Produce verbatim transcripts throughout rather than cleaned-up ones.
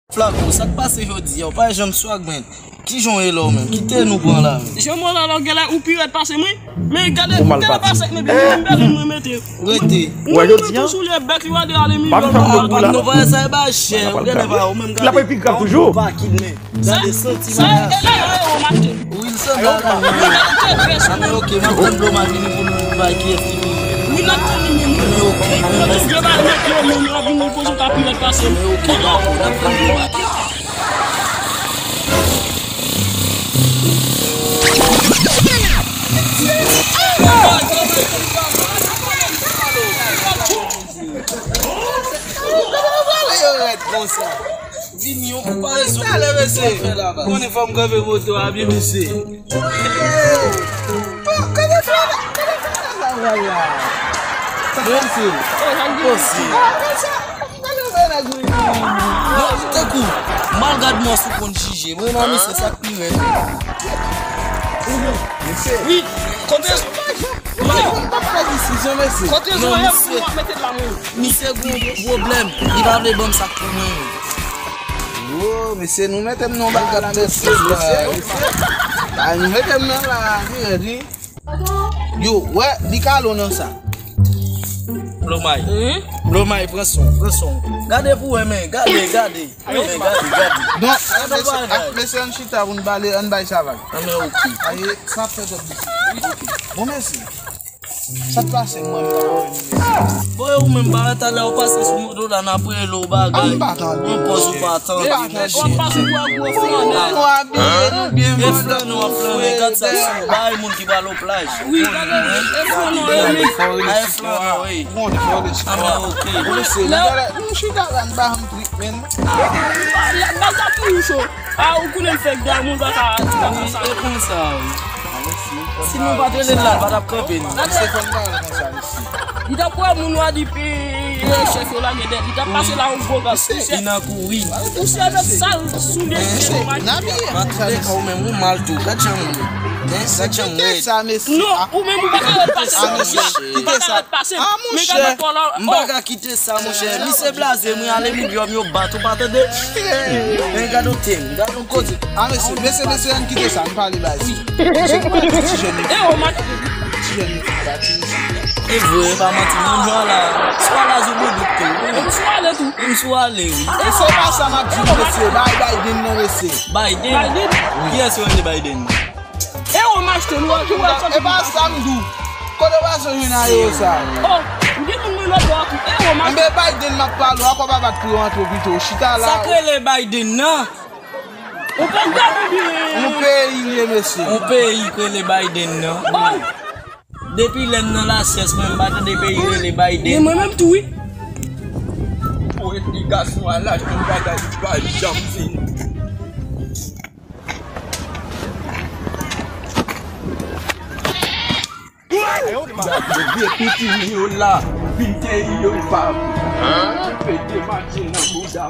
Flako, sa k pase jodi a? Ou pa janm swag, men. Kijan w ye la w menm? Kite nou pran la, men. Jan mwen la, la, w genlè ou pi rèd pase mwen. Men gade, gade pase mwen, byen, mwen bèl, mwen mete. Rete. Mwen mete tou soulye bèk, li wale ale milyon. Pa fè m lòt kou la. Nou pa sa e ba chè, ou genlè pa ou menm gade. La pa pi grav toujou. Gade santi sa, malaj. Sa e la, e, o, mache. Wilson, gade. Mwen gade te dwes. A, men oke, m ap tann Bloma vini pou nou bay kiyès ki pi. Wi, n ap tann li menm. Men oke. Mwen tou vle bay mèt yo, men mwen vini pou sou ta pi rèd pase. Men oke, dakò, n ap tann Bloma. Vini yon konparezon. Talè, mesye. Konnen fò m kanpe moto a byen, mesye. Kanpe fè la, kanpe fè la, sa pral la. Mesye. Mesye. Non, tankou, m al gad mwen sou konn jije. Mwen, nan misye, sa k pi rèd. Wi, kote. Kote zòrèy pou w ap mete l la, mwen. Misye gon pwoblèm. Li pa vle ban m sa k pou mwen. Wo, mesye, nou mete m nan bagay la, mesye. Ay, nou mete m nan la, wi, wi. Yo, wè, li ka lo nan sa. Blomay. Blomay, pran son, pran son. Gade pou wè, men, gade, gade. Men, gade, gade. Donk, mesye, ann chita pou n pale, ann bay sa vag. Ann, men, oke. Aye, sa fè twòp disi. Bon, mesye. Sa k pase mwen menm? Bon, e ou menm, pa talè ou pase sou moto la, n ap rele w bagay. An pòz ou pa tande. Ou ap pase pou ap gwo flannen. Nou abiye, nou byen. E flannen, w ap flannen, gad sa sou bagay moun ki pral o plaj. Wi, gade, e flannen, e wi. A, e flannen, wi. A, men oke. Nou chita la, n pa janm trip, men. Bagay la toujou cho. A, ou konnen l fèk damou, l pa ka di konsa. E konsa, wi. Si nou pa t rele l la, l pa t ap kanpe nou. Se fè m pale konsa, mesye. Li t ap wè moun w a di, e, chèf yo lage dèyè. Li t ap pase la, yon gwo gaz. Li nan kouri. Ou se avèk sal soulye. Nan pye. An tou de ka, ou menm, ou mal tou. Gad jan ou ye. Gad jan ou ye. Kite sa, mesye. Non, ou menm, ou pa ka ret pase. Ou pa ka ret pase. Men gade kò la. M pa ka kite sa, monchè. Misye blaze mwen, aliminyòm yo bat ou pa tande. Men gade yon tem, gade yon koze. A, mesye, mesye, mesye, ann kite sa, ann pale bay sa. Mesye, nou pa ti jèn. E, o, mat. Ti jèn, nou pa ti mesye. E vre, e pa manti, menm jan la. Swa la, zo boudou tou. M sou ale tou. M sou ale, wi. E se pa sa m ap di, mesye. Bay Biden nan, mesye. Biden? Biden? Kiyès yo rele Biden? E ou m achte, nou wè ki wè sa. E pa sa m di w. Kote w pase jwenn a yo sa? O, m gen moun mwen lòt bò a tou. E ou m achte. Enben, Biden m ap pale w, ankò pa bat pou yo antre pito. Chita la. Sa k rele Biden nan? Ou pa gade byen. Yon peyi li ye, mesye. Yon peyi k rele Biden nan. Depi lè n nan lasyès, mwen m pa tande peyi rele Biden. E mwen menm tou, wi. Pou eksplikasyon a la, tout bagay li pa janm fini. Gade vye pitimi yo la, vin te yo pa. Pete mache nan bouda.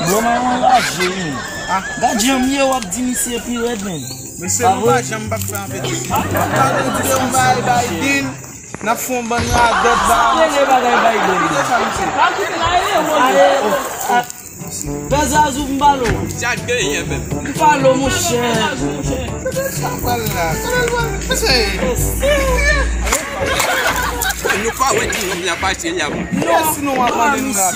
Bloma anraje, men. Ah, gad jan m ye, w ap di misye pi rèd, men. Mesye, nou pa janm p ap fè anpil. Gade, di yo bay Biden. N ap fè yon bann radòt ba. Sa rele bagay Biden. Kite sa, mesye. Pa kite la, e, e, e, a, Pè Zazou, m pale w. Sa genyen menm. M pale w, monchè. Sa pral la. Sa pral la. Mesye. Nou pa wè ti nonm la pase la. Non, sinon w ap mande nou la.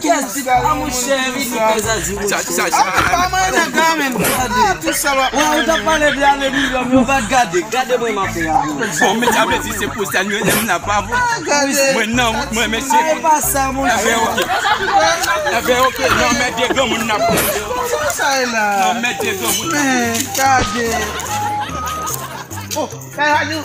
Kèt ti pa, monchè, vini Pè Zazou. Sa, sa, sa. Ah, pa mwen nèg la, men. Gade. Ah, tout sa w ap mande. Wè, ou t ap pale de aliminyòm, yo pa gade. Gade mwen m ap fè a. Bon, men sa vle di se pou sa nou lè m la pa bon. Ah, gade. Mwen non, mwen mesye. E pa sa, monchè. Enben, oke. Enben, oke. Non, men de granmoun n ap pran. Sa sa e la? Non, men de granmoun n ap pran. Men, gade. Oh, Pè Zazou.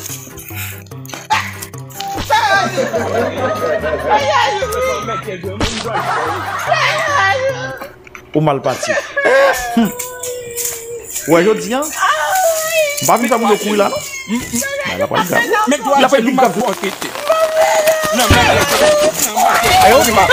Ou mal pati. Hmm. Wè jodi a, m pa vin fè moun yo kouri la, non. Bagay la pral grav. Bagay la pral vin grav. Ayo, di ma.